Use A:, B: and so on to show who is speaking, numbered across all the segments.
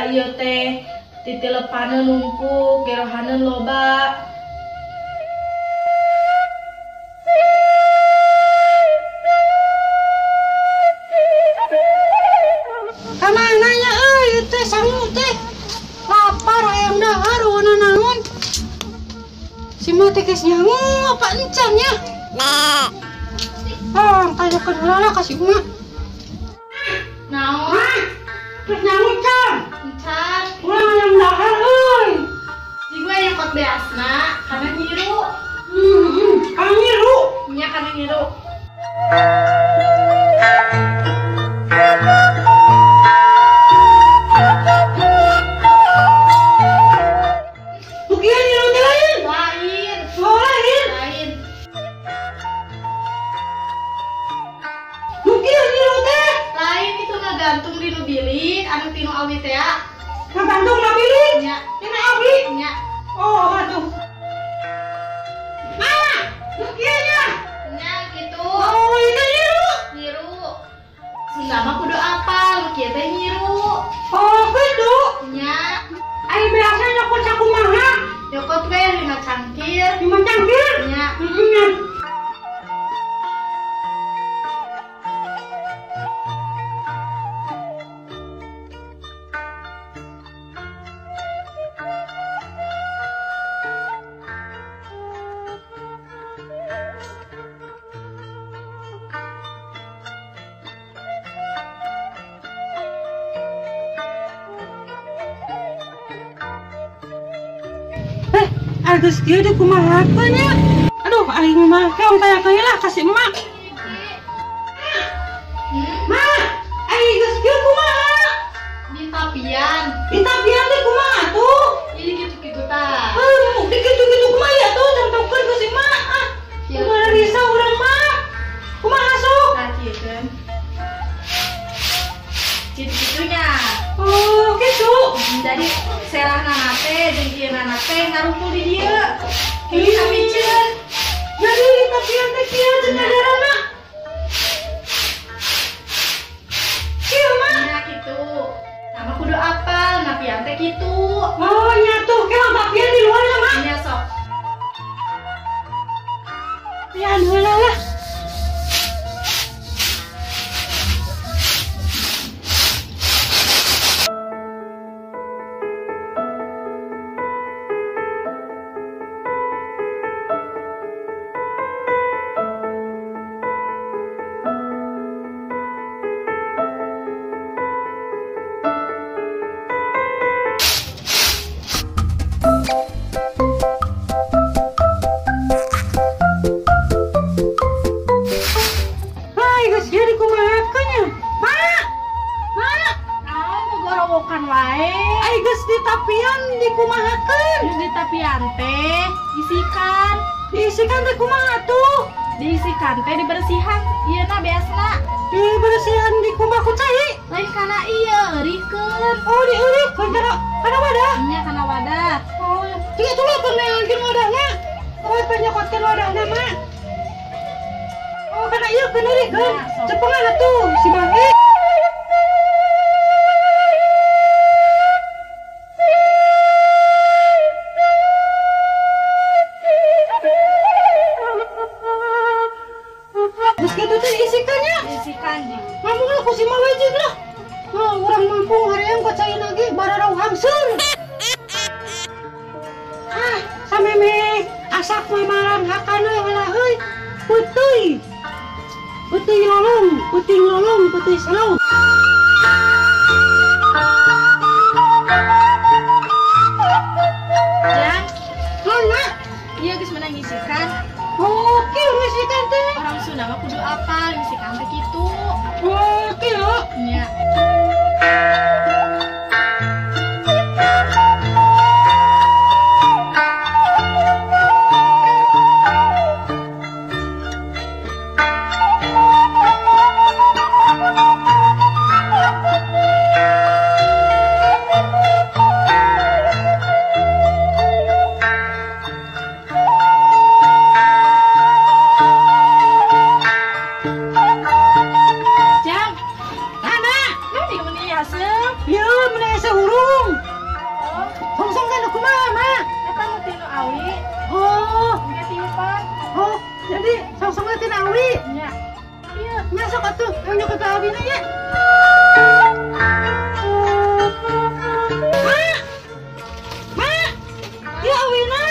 A: Da ieu teh titilepaneun numpuk, gerohaneun loba.
B: Kamana nya euy ieu teh sangu teh. Lapar hayang dahar warna naon. Si mah teh geus nyangu apa encan nya? Ah, tanyakeun heula lah ka si emak.
A: Naon?
B: Geus nyangu can?
A: Encan.
B: Urang hayang dahar euy.
A: Di gue nyokot beasna kana nyiru.
B: Kana nyiru?
A: Nya kana nyiru. Gantung di nu bilik anu tinu awi teh ya.
B: Ngagantung na bilik?
A: Nya.
B: Tina awi?
A: Nya.
B: Oh, atuh. Nah, nu kieu nya.
A: Nya kitu.
B: Oh, itu nyiru.
A: Nyiru. Sunda mah kudu apal, nu kieu teh nyiru.
B: Oh, kitu.
A: Nya.
B: Ai biasa nyokot sakumaha?
A: Nyokot we 5 cangkir.
B: 5 cangkir?
A: Nya.
B: Heeh nya. Agus kieu di kumahakeun nya. Aduh, aing mah keong taya lah ka si emak. Ma, aing geus kieu kumaha?
A: Ditapian.
B: Ditapian teh kumaha tuh?
A: Jadi kitu-kitu tah.
B: Heuh, di kitu-kitu kumaha ya tuh contohkeun ka si emak. Ah, kumaha risau urang mah. Kumaha sok?
A: Tah kieu keun. Kitu-kitunya.
B: Oh, kitu.
A: Jadi serahna teh jeung ieu teh ngarumpul di dieu. Ini sapiceun.
B: Jadi tapian teh kieu cenah darana. Kieu mah.
A: Nya kitu. Sama kudu apal napian teh kitu.
B: Oh, nya tuh keong tapian di luar nya mah.
A: Nya sok.
B: Pian heula lah. Ditapian dikumahakeun.
A: Geus ditapian teh isikan.
B: Diisikan teh kumaha tuh?
A: Diisikan teh dibersihan ieu na beasna.
B: Dibersihan dikumaha ku cai?
A: Lain kana ieu eurihkeun.
B: Oh, dieurihkeun kana wadah?
A: Nya kana wadah.
B: Oh, kieu tuh lah peneankeun wadahna. Oh, penyokotkeun wadahna mah. Oh, kana ieu keun eurihkeun. Cepengan atuh si Bae. Ah, sameme asak mamalang hakana heula euy. Peuteui. Peuteui lolong, peuting lolong, peuteui slow.
A: Jang,
B: mana?
A: Iya geus menang ngisikan.
B: Oh, kieu ngisikan teh.
A: Orang Sunda mah kudu apal ngisikan teh kitu.
B: Oh, kieu.
A: Nya.
B: Songsong teh tina awi.
A: Nya.
B: Iya, nya sok atuh, yang nyokot ka awina nya. Ma. Ma. Ieu awina.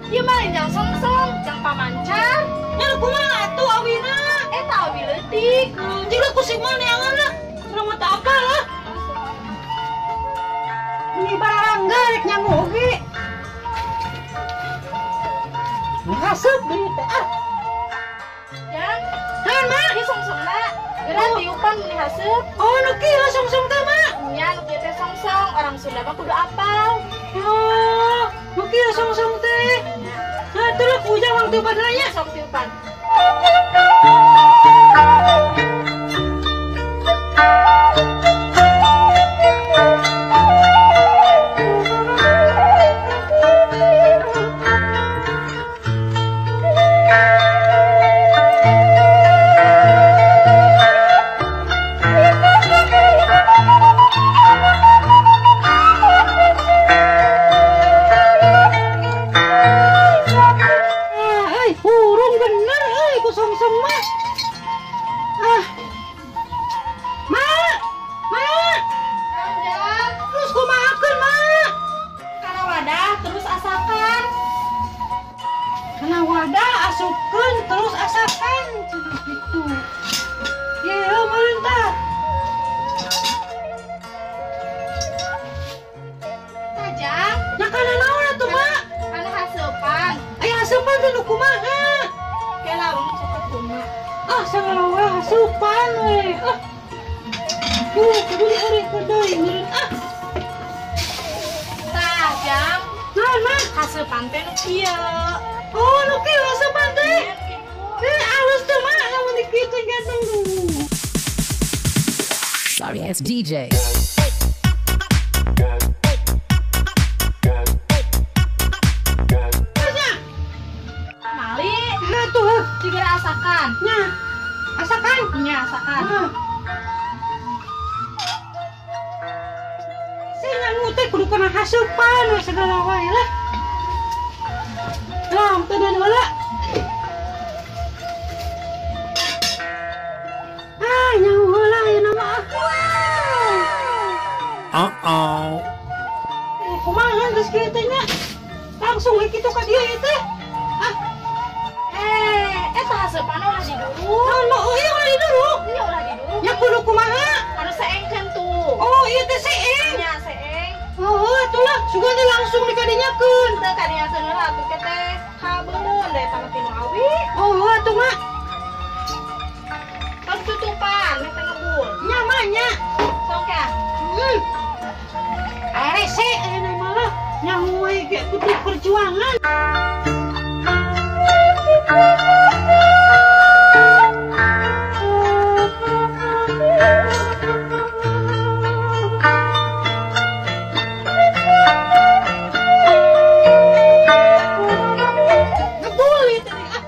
A: Ieu mah lain jang songsong, jang pamancar.
B: Nya kumaha atuh awina?
A: Eta awi leutik.
B: Jeung ku si mah neangan lah. Urang mah teu apal lah. Ini barangga rek nyangu oge. Haseup deui teh ah.
A: Jang,
B: naon Ma?
A: Ieu songsongna. Geura tiupan meni haseup.
B: Oh, nu kieu songsong teh Ma.
A: Nya nu kieu teh songsong, orang Sunda mah kudu apal.
B: Oh, nu kieu songsong teh. Nah, atuh lah ujang mang tiupan heula nya.
A: Sok tiupan.
B: Asupkeun terus asakan cenah kitu. Ieu meureun tah.
A: Tah Jang,
B: nya kana naon atuh Ma?
A: Kana haseupan.
B: Aya haseupan teh nu kumaha?
A: Kela urang cokot kumaha.
B: Ah, sagala we haseupan we. Ah. Duh, kudu dieureun deui meureun ah.
A: Tah Jang,
B: naon Ma?
A: Haseupan teh nu kieu.
B: Oh, nu kieu haseupan teh. Alus teh Ma, lamun dikitu ganteng duh.
C: Sorry ass DJ.
A: Mali.
B: Nah tuh,
A: juga asakan.
B: Nya. Asakan?
A: Nya, asakan.
B: Sing nyangu teh kudu kana haseupan we sagala wae lah. Lah, teh dan heula. Ah, nyangu heula ayeuna mah.
D: Uh-oh.
B: Kumaha geus kieu teh nya? Langsung we kitu ka dieu ieu teh. Ah.
A: Eta haseupan ulah diduruk.
B: Naon mah oh ieu ulah diduruk?
A: Iya ulah diduruk.
B: Nya kudu kumaha?
A: Anu seengkeun tuh.
B: Oh, ieu teh seeng.
A: Nya seeng.
B: Oh, atulah sugan teh langsung dikadinyakeun.
A: Teu kadinyakeun heula atuh ke teh. Kabeuleun da eta mah tinu awi.
B: Oh, atuh mah.
A: Tong tutupan meh teh ngebul.
B: Nya mah nya.
A: Sok ya.
B: Rese ayeuna mah lah. Nyaho we ge kudu perjuangan. Ngebul ieu teh ah.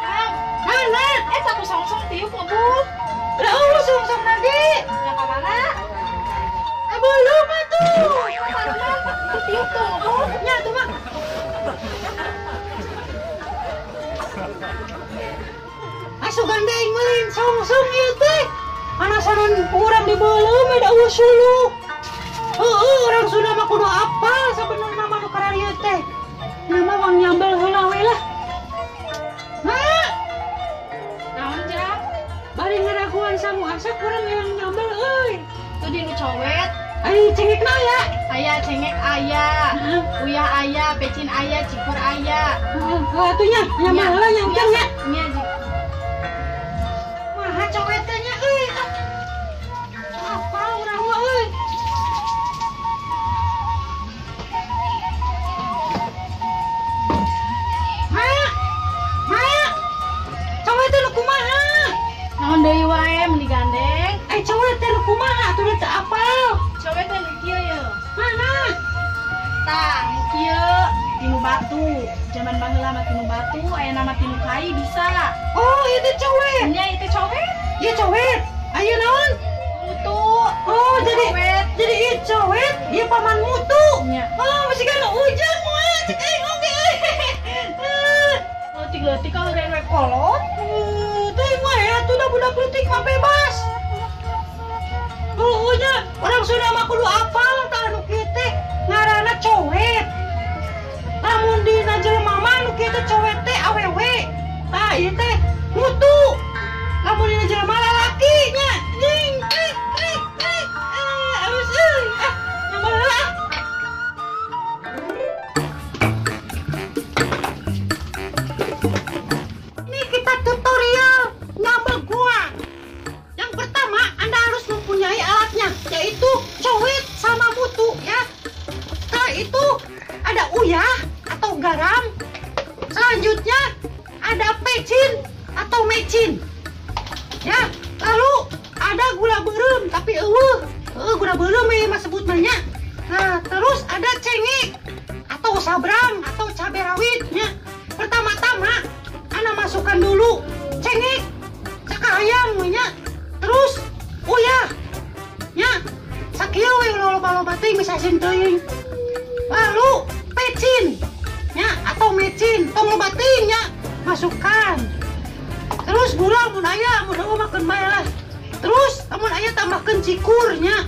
A: Kang,
B: Naon Ma?
A: Eta ku songsong tiup ngebul.
B: Lah eueuh songsong lagi.
A: Nya ka mana?
B: Belum atuh.
A: Tuh tiup tuh ngebul.
B: Nya atuh mah. Asugan deui meulin songsong ieu teh. Panasaran urang dibeuleum da eueuh suluk. Heueuh urang Sunda mah kudu apal sabenerna mah nu kararieu teh. Nya mah wang nyambel heula we lah. Ma,
A: Naon Jang?
B: bari ngaraguan sangu asak urang yang nyambel euy.
A: Tuh di nu cowet.
B: Ai cengekna aya.
A: Aya cengek aya, uyah aya, pecin aya, cikur aya.
B: Heeh, atuh nya nyambel heula nyangkeun nya.
A: Nya Ji.
B: Maha cowet teh nya euy. Apa urang mah euy. Ma. Ma. Cowet teh nu kumaha?
A: Naon deui wae mun digandeng?
B: Ai cowet teh nu kumaha atuh teu apal.
A: Cowet teh nu kieu ye.
B: Mana?
A: Tah, nu kieu tinu batu. Jaman baheula mah tinu batu, ayeuna mah tinu kai bisa.
B: Oh, ieu teh cowet.
A: Nya ieu teh cowet.
B: Ieu cowet. Ayeuna naon?
A: Mutu.
B: Oh, jadi
A: cowet.
B: Jadi ieu cowet, ieu paman mutu.
A: Nya.
B: Oh, masih kan ujang mah cek aing oge.
A: leutik kaureun we kolot.
B: Teuing we atuh da budak leutik mah bebas. Heueuh nya, urang Sunda mah kudu apal tah anu kieu teh ngaranna cowet. Lamun dina jelema mah anu kieu teh cowet teh awewe. Tah ieu teh mutu. Lamun dina jelema lalaki nya. Jing krik krik krik. Alus euy. Ah, nyambel heula. Ini kita tutorial nyambel goa. Yang pertama, Anda harus mempunyai alatnya, yaitu cowet sama mutu ya. Setelah itu ada uyah atau garam. Selanjutnya ada pecin atau mecin. Ya, lalu ada gula beureum tapi eueuh. Gula beureum mah sebut banyak. Nah, terus ada cengek atau sabrang atau cabai rawit ya. Pertama-tama Anda masukkan dulu cengek, cakak ayam nya. Terus uyah nya. Sakieu we loba-loba teuing bisa asin teuing. Lalu pecin nya atau mecin, tong loba teuing nya, masukkan. Terus gula mun aya, mun eueuh makeun bae lah. Terus lamun aya tambahkeun cikur nya.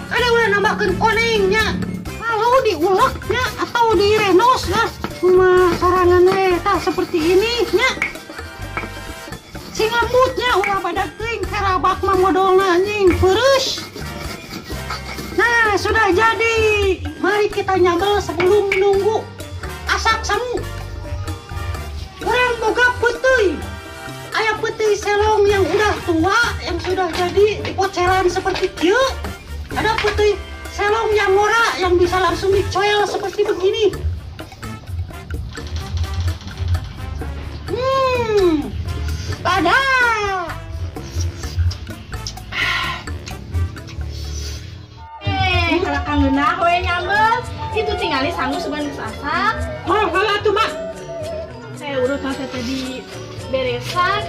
B: Ada ulah nambahkeun koneng nya. Lalu diulek nya atau direnos lah. Kumaha sorangan we tah seperti ini nya. Sing lembutnya ulah badak teuing karabak mah modolna anjing peureuh. Nah, sudah jadi. Mari kita nyambel sebelum menunggu asak sangu. Urang boga peuteuy. Aya peuteuy selong yang udah tua, yang sudah jadi dipocelan seperti kieu. Ada peuteuy selong yang ngora yang bisa langsung dicoel seperti begini. Ada.
A: Kalau kang ngeunah we nyambel, itu tingali sangu sugan geus asak.
B: Oh, heula atuh mah.
A: Saya urut mah teh di beresan.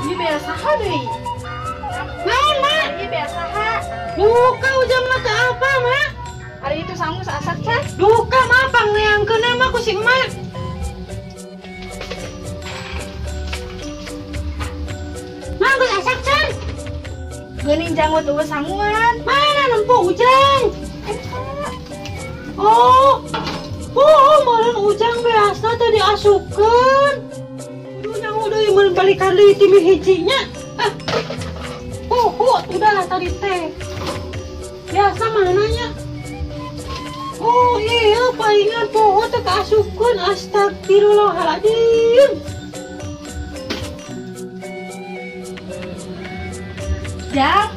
A: Ini beres saha deui?
B: Naon, Mak?
A: Ini beres saha?
B: Duka ujang mah teu apa, Mak?
A: Hari itu sangu asak can.
B: Duka mah pangneangkeun mah ku si emak. Mah geus asak can.
A: Geuning janggut eueuh sanguan.
B: Mana nempo ujang? Oh, oh, meureun ujang beasna teh diasupkeun. Duh, nyaho deui meureun balikan deui ti hijinya. Ah. Oh, oh, udah tadi teh. Biasa mananya? Oh iya, palingan poho teh kaasupkeun. Astagfirullahaladzim.
A: Jang,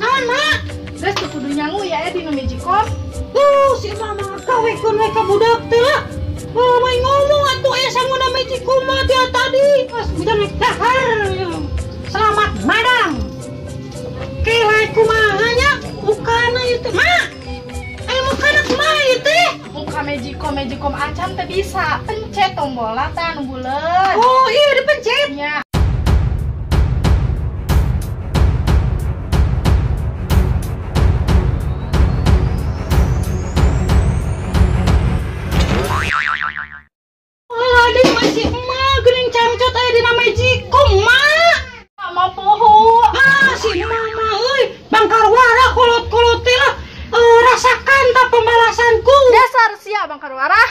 B: naon, Mak?
A: Geus teu kudu nyangu ya dina Magicom.
B: Tuh, si emak mah gawekeun we ka budak teh lah. Main ngomong atuh aya sanguna Magicom mah teh tadi. Pas ujang rek dahar. Selamat madang. Kela kumaha nya? Mukana ieu teh, Mak. Aya mukana kumaha ieu teh?
A: Muka Magicom, Magicom acan teh bisa. Pencet tombolna teh anu buleut.
B: Oh, iya dipencet.
A: Nya. Dasar sia bangkar warah.